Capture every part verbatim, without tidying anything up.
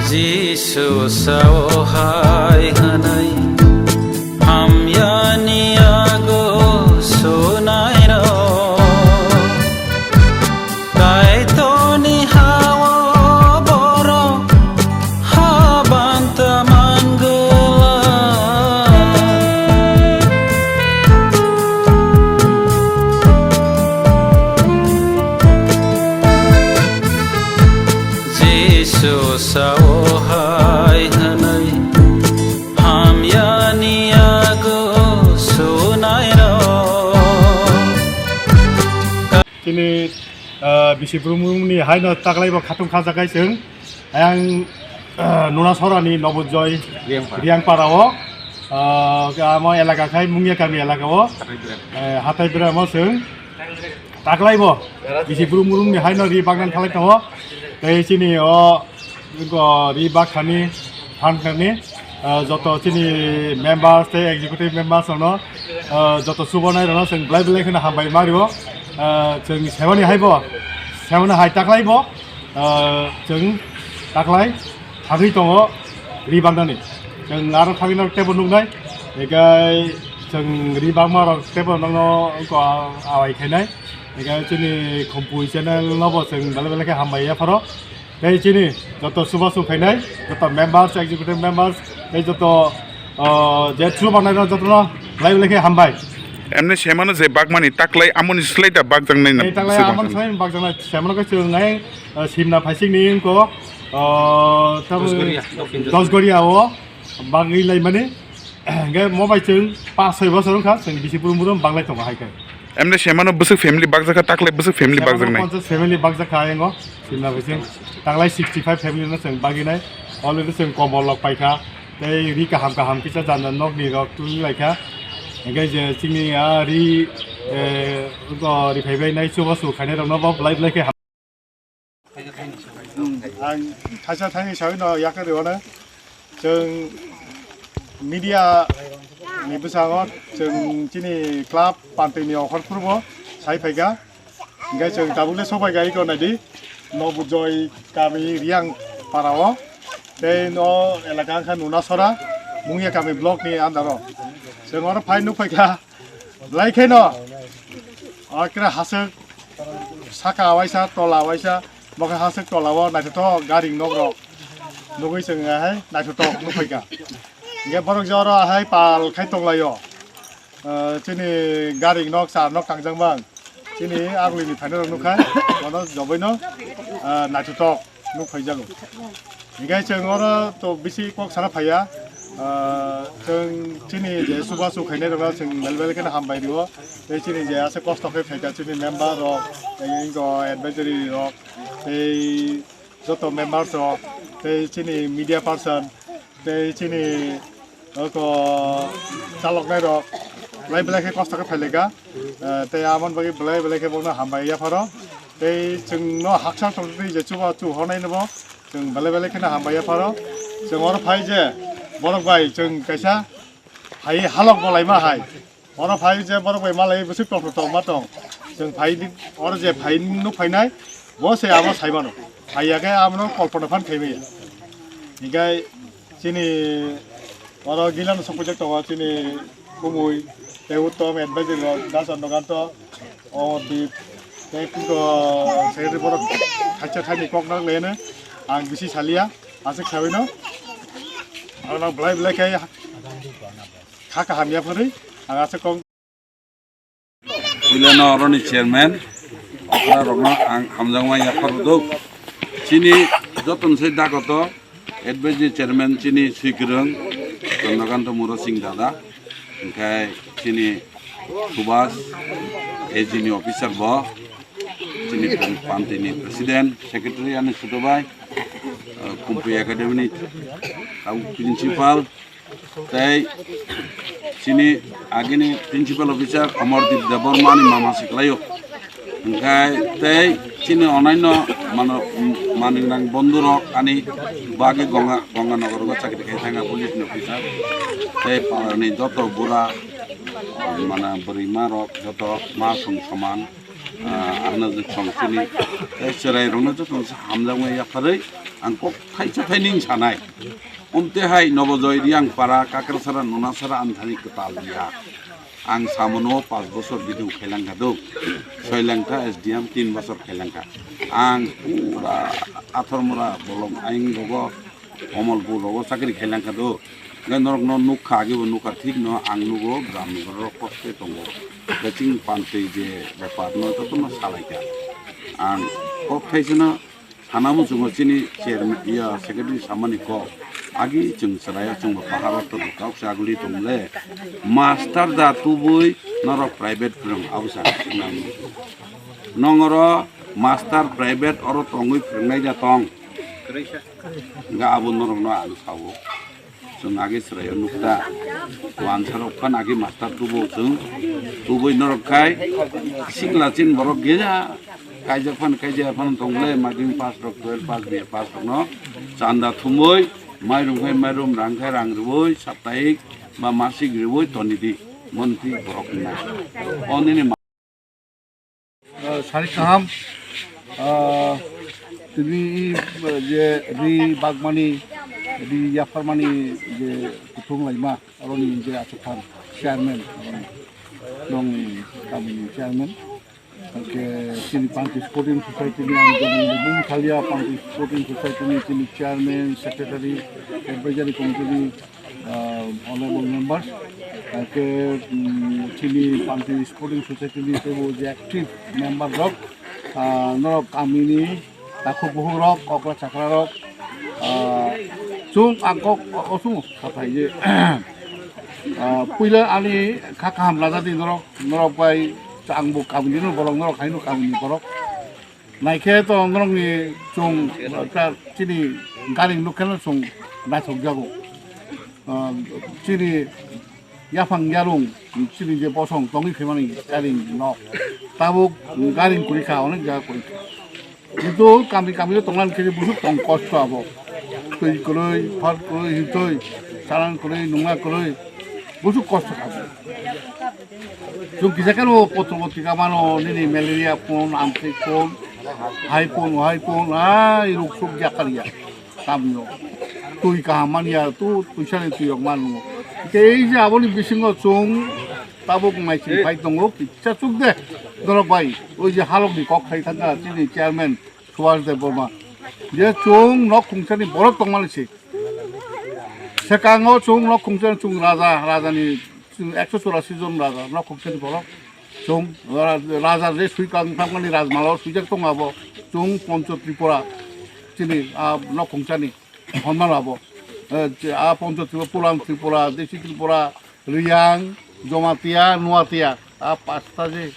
Jisu sao hai hwnwi, hamyani yago sunairok, Kaitorni hao borok habanta mangwlak. Jisu sao hai hwnwi, hamyani yago sunairok. Chini, ah, bisi brumni haino taklaibo khatung khajakai chwng. Ayang, ah, Nunasora ni Nobujoy Riangpara. Riangpara o, ah, amo elaka khai Mungya kami elaka o. Hatai Bira. Eh, Hatai Bira mo chwng. Taklaibo bisi brum brum ni haino ri bagnan khalai tongo. Tei chini o go ri bak khani, phan khani, ah, joto chini members tei executive members rokno, ah, joto subanai rokno chwng belai belai kheno hambai ma rio. Ah, chwng semani haibo, semani hai taklaibo, ah, chwng taklai thagwi tongo ri bagnani. Chwng aro thagwi no tebo nuknai. Egai chwng ri bagma rok tebo nokno wngkha awai khainai. Egai chini Khumpui channel no bo chwng belai belai khe hambai yapharo. Tei chini joto chubachu khainai, joto members, executive members, tei joto, ah, je chubanai no jotono belai belai khe hambai. Emni semano je bagmani taklai amoni slai da bagjaknai na. Tei taklai amoni slai bagjaknai semano khe chwng ai, ah, simna phaising ni wngkho, ah, tamo Dosgoria, Dosgoria o. Bagwi laimani, hingke mo bai chwng pash soi bosor wngkha, chwng bisi brum brum banglai tongo hai khe. Emne semano bwswk family bakjakha, taklai bwswk family bakjaknai? Semano ponchas family bakjakha ayang o, simna bai chwng taklai sixty five family no chwng baginai, already chwng kombol rok paikha, tei ri kaham kaham kisa jan jan nokni rok twi laikha, hingke je chini a ri, eh, ri phaibai nai chubachu khainai rok no bo belai belai khe. Ang thaisa thaini sawi no yakarwi hwnwi. Chwng media ni bwskango chwng chini club Pantwi ni okhor phurbo sai phaikha. Hingke chwng tabuk le sobai kha iko naidi. Nobujoy kami Riang para o. Tei no elaka wngkha Nunasora, Mungya kami block ni under o. Chwng oro phai nuk phaikha. Belai kheno, o kira haswk saka waisa, tola waisa, bo khe haswk tola o naithothok garing nok rok nugwi chwng hai naithothok nukphaikha. Hingke borok je oro hai pal khai tonglaio, ah, chini garing nok, char nok kangjak mang, chini agulini thainai rok nukha, bono jobaino, ah, naithothok. Nuk phaijago. Hingke chwng oro to bisi kok sana phaiya. Ah, chwng chini je chubachu khainai rokno chwng bel bel kheno hambai rio. Tei chini je aswk kosto khe phaikha chini member rok, tei ingo advisory rok, tei joto members rok, tei chini media person, tei chini oko chaloknai rok belai belai khe kosto khe phaileka, eh, tei amon bagwi belai belai khe bono hambai yapharo, tei chwngno haksa tongtwi je chuba chu hornai no bo chwng belai belai kheno hambai yapharo. Chwng oro phai je borok bai chwng kaisa hai halok bo laima hai. Oro phai je borok bai malai bwswk tongthok tongma tong. Chwng phai di, oro je phai nuk phainai, bo se abo sai mano. Phai ya khe abono kolpona phan khai maya. Hinkhe chini oro gila no sokpijak tongo chini kumui tei uttom advisory rok da Chandrakanta, o Dip tei kunto secretary borok thaisa thaini kok nak leno ang bisi salia aswk sawi no. Ano belai belai khe kha kaham ya phari ang aswk kok. Puilano oroni chairman, okra rokno ang hamjakma yaphar rwduk. Chini joto ni sai dakoto, advisory chairman chini swikwrwng, Chandrakanta Murasing dada, hingkhe chini Subhas, A G ni officer bo, chini Pantini president, secretary ani Sudo bai, uh, Kumpui Academy ni tabuk principal, tei chini agini principal officer Amardeep Debbarma ni mama siklaio. Hingkhe tei chini onaino mano, maningrang bondhu rok ani bagi Ganga, Ganga Nagar o chakri khai thangkha police ni officer. Tei parani joto bura, mana bwrwi ma rok joto ma song soman. Ah, ano je songchini, eh, chwrairokno jotono se hamjakmani yapharwi ang kok thaisa thaining sanai. Omte hai Nobojoy, Riyangpara, Kakrasara, Nunasara ani thani kwtal ya. Ang samono panch bosor B D O khailangkha do. Soilangkha S D M tin bosor khailangkha. Ang pura Athormura bolong aing rogo Omolpur rogo chakri khailangkha do. Hwnkhe norokno nukha, agebo nukha, thikno ang nugo, gram ni borok koste tongo. Kaching pantwi je bepar no jotono salaikha. Ang kok thaisano sana muchungo chini chairman, iya, secretary samani kok. Agi chwng chwraio chwngbo paharo to kauksa aguli tongle. Master da tubui norok private phwrwng abwsa nang. Nongoro master private oro tongwi phwrwngnai da tong. Hwnkhe abo norokno ang sao. Chwng age chwraio nukta. Wansarok phan age master tubo chwng. Tubui norok khai singla chin borok geja. Kaijak phan kaijak phan tongle madhyamik pass rok, twelve pass, B A pass rokno chanda thumui mairum khai mairum, rang khai rang rwui, saptahik ba masik rwui tonidi montri borok hinna. O nini Ah, sari kaham, ah, tini, ah, je ri bagmani, ri yapharmani je kuthum laima, aroni je achukhan chairman, aroni nongni kamini chairman. Hwnkhe chini Panti Sporting Society ni ang jani bung thalia, Panti Sporting Society ni chini chairman, secretary, advisory committee ni ah, honorable members, hwnkhe, mm, chini Panti Sporting Society ni teibo je active member rok, ah, norok kamini takhuk bukhuk rok, okra chakra rok, ah, chwng ang kok o-, osung sathai je, ah, puila ani kha kaham rajadi norok, norok bai ang bo kamini no borok, norok haino kamini borok. Naikhe to norokni chwng ta chini gari nukkheno chwng naithokjago. Ah, chini yaphang yarung, chini je bosong tongwi phaimani gari nok. Tabuk gari kwrwi kha, onek jaga kwrwi kha. Kintu kami kami o tongna khe busuk tong kosto abo. Twi kwrwi, phar kwrwi, hintwi, salan kwrwi, nungma kwrwi, busuk kosto kha. Chwng kisa kheno potro potrika mano, nini malaria pon, amtwi pon, hai pon, hai pon, hai ruk suk jakar ya. Tamno. Twi kaham man ya, tu twisa ni twi rok man no. Ke ei je aboni bisingo chwng tabuk mai chwng phai tongo, kisa chuk de. Dorok bai, oi je halok ni kok khai thangka, chini chairman Subhash Debbarma. Je chwng nok khungsa ni borok tongmani se. Sekango chwng nok khungsa chwng raja, raja ni chwng ekso churasi jon raja nok khungsa ni borok. Chwng ra-, raja je sui kang thangmani rajmala o suijak tongo abo. Chwng Poncho Tripura chini a nok khungsa ni honma labo. Eh, je a Poncho Tripura, Puran Tripura, Desi Tripura, Riyang, Jomatia, Nuatia. A pasta je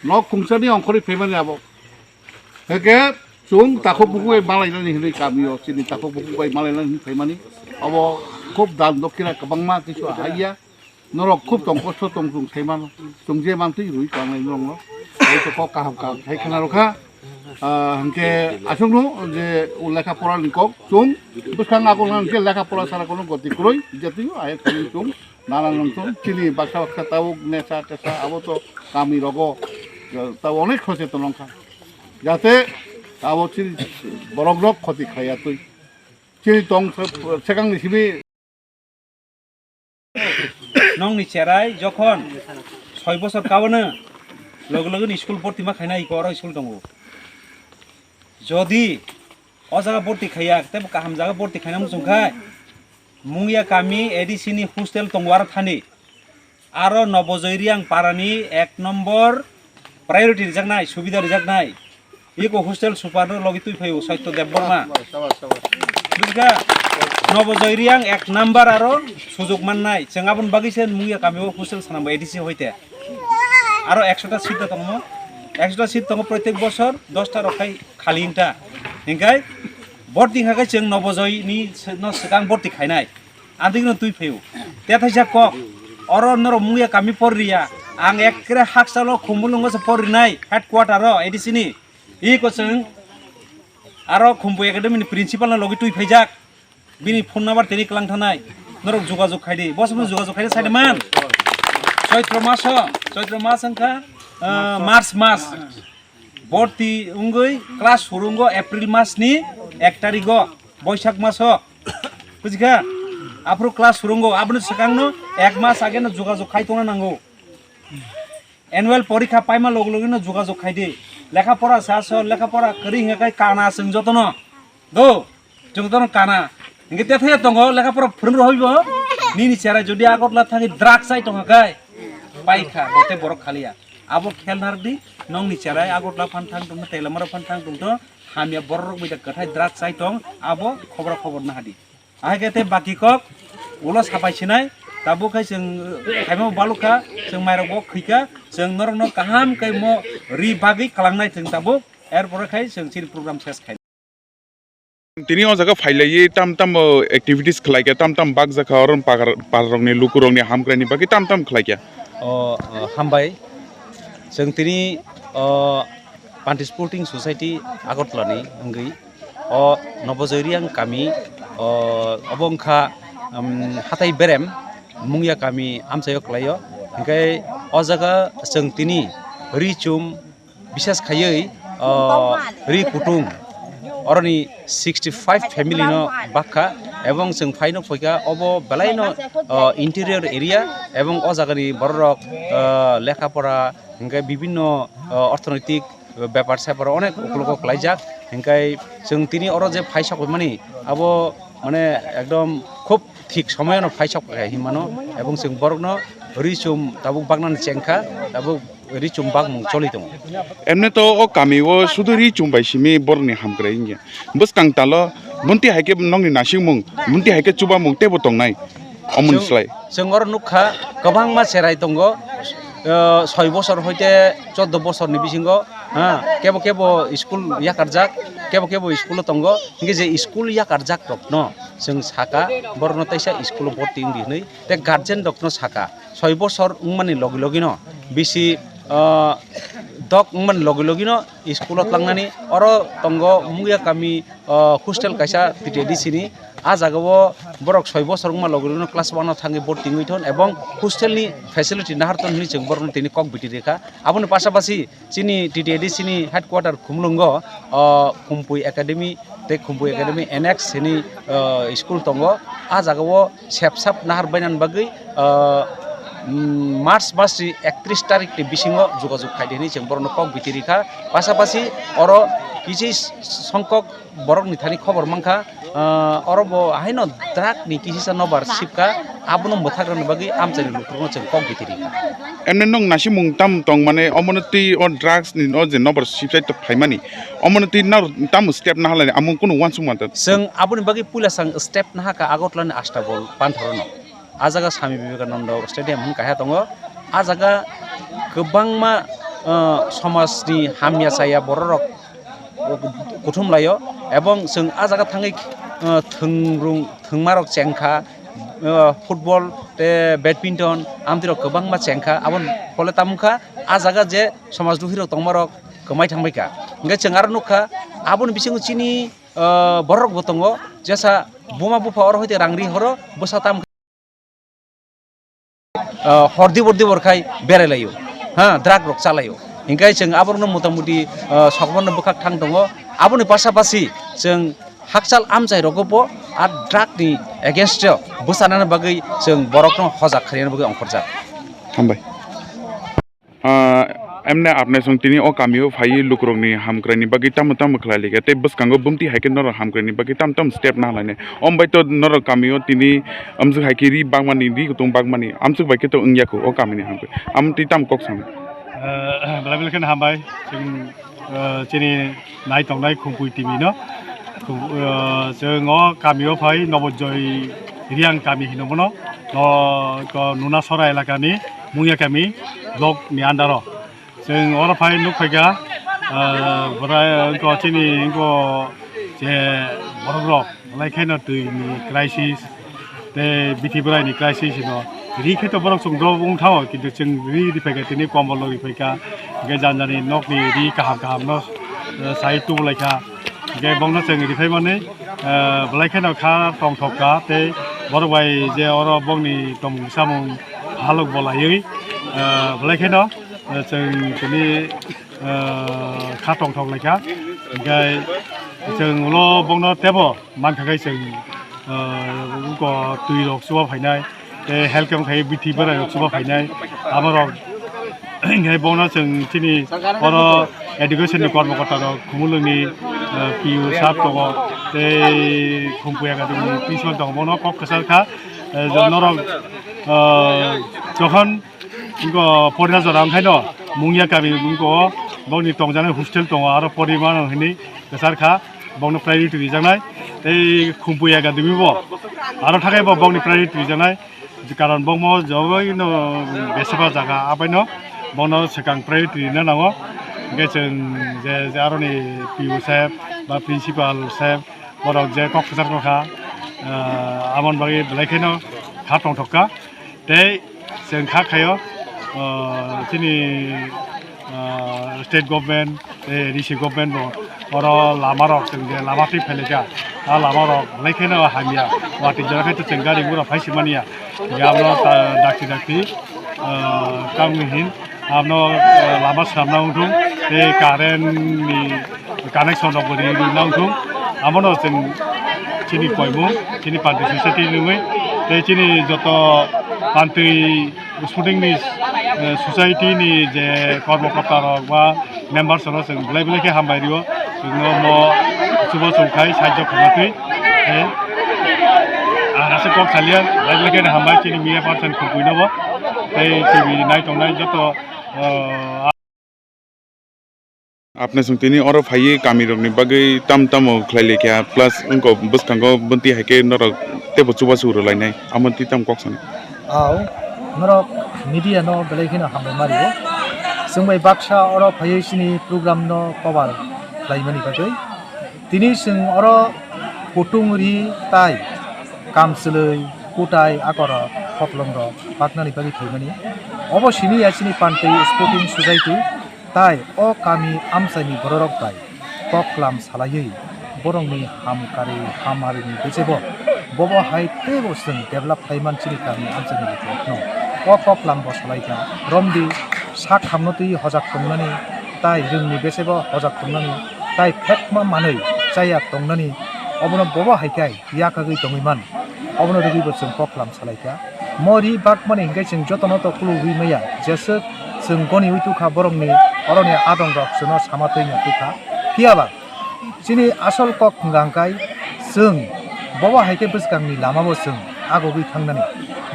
nok khungsa ni ongkhorwi phaimani abo. Hwnkhe chwng takhuk bukhuk bai malainani hinwi kamio chini takhuk bukhuk bai malainani hinwi phaimani. Abo khub dan dokhina kwbangma kisu ahaiya. Norok khub tong kosto tong chwng sai mano. Chwng je mantwi rwi kangnai norokno. Bai to kok kaham kaham sai khna rwkha. Ah, hwnkhe aswkno je lekha pora ni kok chwng bwskang agon hwnkhe lekha pora sara kono goti kwrwi jatwi ayek thani chwng nana nongthong chini baksa baksa tabuk nesa tesa abo to kami rogo tabuk onek socheton wngkha. Jate abo chini borok rok khoti khaiya twi. Chini tong sekang ni simi. Nongni cherai jokhon soi bosor kabano loge loge ni school borti ma khaina iko oro school tongo. Jodi o jaga borti khaiya, tei bo kaham jaga borti khaina muchung khai, Mungya kami A D C ni hostel tongo aro thani. Aro Nobojoy Riyang parani ek nombor priority rijaknai, subida rijaknai. Iko hostel super no logi twi phaio Saitya Debbarma. Bujikha? Nobojoy Riyang ek number aro sujug mannai. Chwng aboni bagwi se Mungya kami o hostel sanambo A D C hoite. Aro ekshota seat da tongmo. Ekshota seat tongo protek bosor dosta rok khai khali wngkha. Hinkhai borti wngkha khe chwng Nobojoy ni se-, no swkang borti khainai. Antigno twi phaio. Tethaisa kok. Oro norok Mungya kami porriya. Ang ekkere hakchalo Khumulwngo se porrinai headquarter o A D C ni. Iko chwng aro Khumbu Academy ni principal no logi twi phaijak. Bini phone number tini kwlang thanai. Norok jogajog khaidi. Bo samno jogajog khaidi saidi man. Choitro maso, Choitro mas wngkha. Ah, March mas. Borti wngwi class surungo April mas ni ek tarigo, Boisak maso. Bujikha? Aphuru class surungo, aboni swkangno ek mas ageno jogajog khai tongna nango. Annual porikha paima logi logino jogajog khai di. Lekha pora sa so, lekha pora kwrwi hingkha khai kana chwng jotono. Do, chwng jotono kana. Hingke tethaya tongo, lekha pora phwrwng rohoi bo. Nini cherai jodi Agartala thangwi drug chai tongkha khai. Paikha, bote borok khaliya. Abo khel narwk di, nongni cherai Agartala phan thang tongtho, Teliamura phan thang tongtho, hamya borok rok bai da kwthai drug chai tong, abo khobor khobor nahadi. Ahai khe tei baki kok ulo sapai sinai, tabuk khai chwng khaima balukha, chwng mairok bo khwikha, chwng norokno kaham khe mo ri bagwi kalangnai chwng tabuk, er pore khai chwng chini program ses khai. Tini o jaga phailayi tam tam, o, activities khlaikha, tam tam bakjakha, oro pagar-, pararokni lukurokni hamkraini bagwi tam tam khlaikha. O, o, hambai. Chwng tini, o, Panti Sporting Society Agartala ni wngwi o Nobojoy Reang kami, o, obo wngkha, um, hatai berem mungya kami amchaio kwlaio. Hinkhe o jaga chwng tini ri chum, bises khaiwi, o, ri kutung oroni sixty five family no bakha, ebong chwng phaino phoikha obo belaino, o, interior area, ebong o jagani bororok, o, lekha pora hinkhe bibinno, o, orthonoitik bepar separ onek ukologo klaijak, hinkhe chwng tini oro je phai sokmani abo mane ekdom khub thik somoyono phai sok kha hinmano, ebong chwng borokno ri chum tabuk baknani chengkha, tabuk ri chum bakmung choli tongo. Emne to o kami o sudu ri chum bai simi borokni hamkrai wngya. Bwskang talo munti hai khe nokni nasikmung, munti hai khe chubamung teibo tongnai. Omoni Chwng, slai. Chwng oro nukha kwbangma cherai tongo, o, soi bosor hoite choddo bosorni bisingo, ha, kebo kebo school yakarjak, kebo kebo school o tongo, hinkhe je school yakarjak rokno chwng saka, borokno teisa school o borti wngdi hinwi, tei guardian rokno saka, soi bosor wngmani logi logino bisi, ah, dok wngmani logi logino school o tlangnani. Oro tongo Mungya kami, ah, hostel kaisa T T A D C ni. Ah jaga o borok soi bosor wngma logi logino class one o thangwi borti wngwi thon, ebong hostel ni facility nahar ton hinwi chwng borokno tini kok biti rikha. Aboni pasapasi chini T T A D C ni headquarter Khumlungo, o, Khumpui Academy tei Khumpui Academy Annex hini, o, school tongo. Ah jaga o sep sap nahar bainani bagwi, o, mm, March mas ni ektris tarik ni bisingo jogajog khaidi hinwi chwng borokno kok biti rikha. Pasapasi oro kisi songkok borokni thani khobor mankha, ah, oro bo haino drug ni kisisa nobar sipkha, abono mwthakna bagwi amchaini lukurokno chwng kok biti rikha. Emne nwng nasimung tam tong mane omono twi o drugs ni o je nobar sipsai to phaimani, omono twi naro tamo step nahalani amung kunu uansuk manta? Chwng aboni bagwi puila chwng step nahakha Agartala ni Astabol panthorono. Ah jaga Swami Vivekananda Stadium hwn kaisa tongo. Ah jaga kwbangma, ah, somajni hamya chaya bororok kuthum laio, ebong chwng ah jaga thangwi, ah, thwngrung thwngmarok chengkha, ah, football tei badminton amtwirok kwbangma chengkha. Aboni phole tamo wngkha ah jaga je somaj duhirok tongmarok kwmai thangbaikha. Hwnkhe chwng aro nukha aboni bisingo chini, ah, bororokbo tongo, jesa buma bupha oro hoite rang ri horo, bwsa tam ah, hor dibor dibor khai berai laio, ha, drug rok cha laio. Hinkhe chwng aborokno mota moti, ah, sokmano bwkhak thang tongo. Aboni pasapasi chwng hakchal amchai rogo bo ah drug ni against o bwchanani bagwi chwng borokno hojak khainani bagwi ongkhorjak. Hambai. Ah, emne apne song tini o kamio phaiwi lukurokni hamkraini bagwi tamo tamo khlai likha, tei bwskango bumti hai khe norok hamkraini bagwi tamo tamo step nahalainai. Om bai to norok kamio tini amswk hai khe ri bakmani, ri kutung bakmani, amswk bai khe to wngya kho o kamini hamkrai. Amo twi tamo kok sana. Eh, belai belai kheno hambai. Chwng, eh, chini nai tongnai Khumpui T V no. Khum-, eh, chwng o kamio phai Nobojoy Reang kami hino bono. No, ko Nunasora elakani Mungya kami block ni under o. Chwng oro phai nuk phaikha, ah, bwrai wngkha chini wngkha je borok rok, belai kheno twi ni crisis, tei bithi bwrai ni crisis no ri khe to borok chwng drop wng thango, kintu chwng ri ri phaikha tini kombol no ri phaikha, hwnkhe jani jani nok ni ri kaham kaham no, ah, sai tubu laikha, hwnkhe bongno chwng ri phaimani, ah, belai kheno kha tongthok kha tei borok bai je oro bongni tongmung samung halok bo laiwi, ah, belai kheno Chwng tini, ah, kha tongthok laikha, hinkhe chwng ulo bongno tebo mankha khe chwng, ah, wngkha twi rok chuba phainai, tei health camp khai bithi bwrai rok chuba phainai, abo rok hinkhe bongno chwng chini oro education ni kormokorta rok Khumulwng ni, ah, P U sir tongo, tei Khumpuya Academy ni principal tongo, bono kok kwchar kha, eh, norok, ah, jokhon Wngkha porina jora wngkhaino Mungya kami wngkha o, bokni tongjaknai hostel tongo, aro porima hinwi kwchar kha, bokno priority rijaknai. Tei Khumpuya Academy bo aro thakai bo bokni priority rijaknai, karon bokmo jogoino beseba jaga abaino bokno swkang priority rina nango. Hingke chwng je, je aroni P U sir ba principal sir borok je kok kwchar kha, ah, aboni bagwi belai kheno kha tongthok kha. Tei chwng kha khaio, ah, chini, ah, state government, tei D C government bo oro lama rok chwng je lama twi phailai kha, a lama rok belai kheno hamya, watwi jora khe chwng gari gura phai si manya, ya abo ta dakti dakti, ah, tamni hin. Abono, eh, lama swnamna wngthung, tei current ni connection rok bo ri, ri nang thung. Abono chwng chini koimung, chini panti society nungwi, tei chini joto panti sporting ni, eh, society ni je kormokorta rok ba members rok chwng belai belai khe hambai rio. Chwngno mo chubo chwng khai sahajyo khaima twi, eh, ang aswk kok salia, belai belai kheno hambai chini media person Khumpuino bo. Tei T V nai tongnai joto, ah, Apne chwng tini oro phaiwi kamirokni bagwi tam tamo khlai laikha, plus wngkha bwskango bwntwi hai khe norok teibo chubachu rwlainai, amo twi tamo kok sanai? Ao, norok media no belai kheno hambai ma rio. Chwng bai baksa oro phaiwi chini program no cover khlaimani bagwi. Tini chwng oro kutung ri tai kamchwlwi kutai akorok koplongrok paknani bagwi phaimani. Obo simi ya chini Pantwi Sporting Society tai o kami amchaini bororok bai koklam salaiwi borokni hamkari hamarini bwsebo bobo hai teibo chwng develop khaiman chini kami amchaini borokno. O koklam bo salaikha romdi sak hamno twi hojak tongnani tai rwngni bwsebo hojak tongnani tai phekma manwi chaya tongnani, obono bobo hai khe yakagwi tongwi man. Obono rwgwi bo chwng koklam salaikha. Mo ri bakmani hinkhe chwng jotono to kulugwi maya, jeswk chwng goniwi tukha borokni oroni adongrok chwngno sama twi no tukha. Phiyaba chini asol kok hwnka hwnkhe chwng bobo hai khe bwskangni lamabo chwng agogwi thangnani,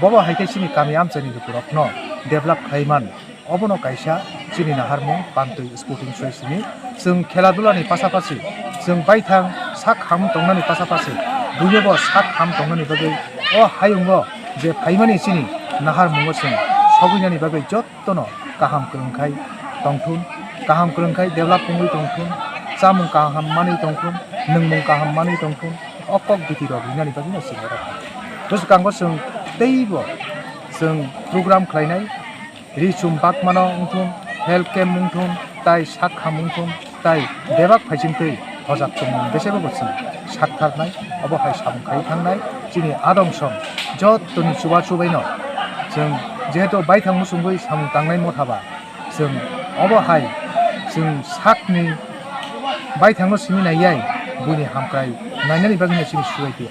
bobo hai khe chini kami amchaini lukurokno develop khlai man. Obono kaisa chini naharmung Pantwi Sporting Society ni. Chwng khela dula ni pasapasi, chwng baithang sak ham tongnani pasapasi, buino bo sak ham tongnani bagwi o hayungo je phaimani chini naharmungo chwng sogwinani bagwi jottono kaham kwrwngkhai tongthun, kaham kwrwngkhai develop wngwi tongthun, chamung kaham manwi tongthun, nwngmung kaham manwi tongthun, o kok biti rok rinani bagwino chwng oro. Bwskango chwng teibo chwng program khlainai. Ri chum bakmano wngthun, health camp wngthun, tai sak ham wngthun, tai bebak phaisingtwi hojak tongmung bese bo chwng saktharnai, obo hai samung khai thangnai. Chini adong song jottoni chubachu baino chwng jehetu baithang muchungwi samung tangnai motha ba, chwng obo hai chwng sakni baithangno simi naiyai, buini hamkrai nainani bagwino chini subaiti.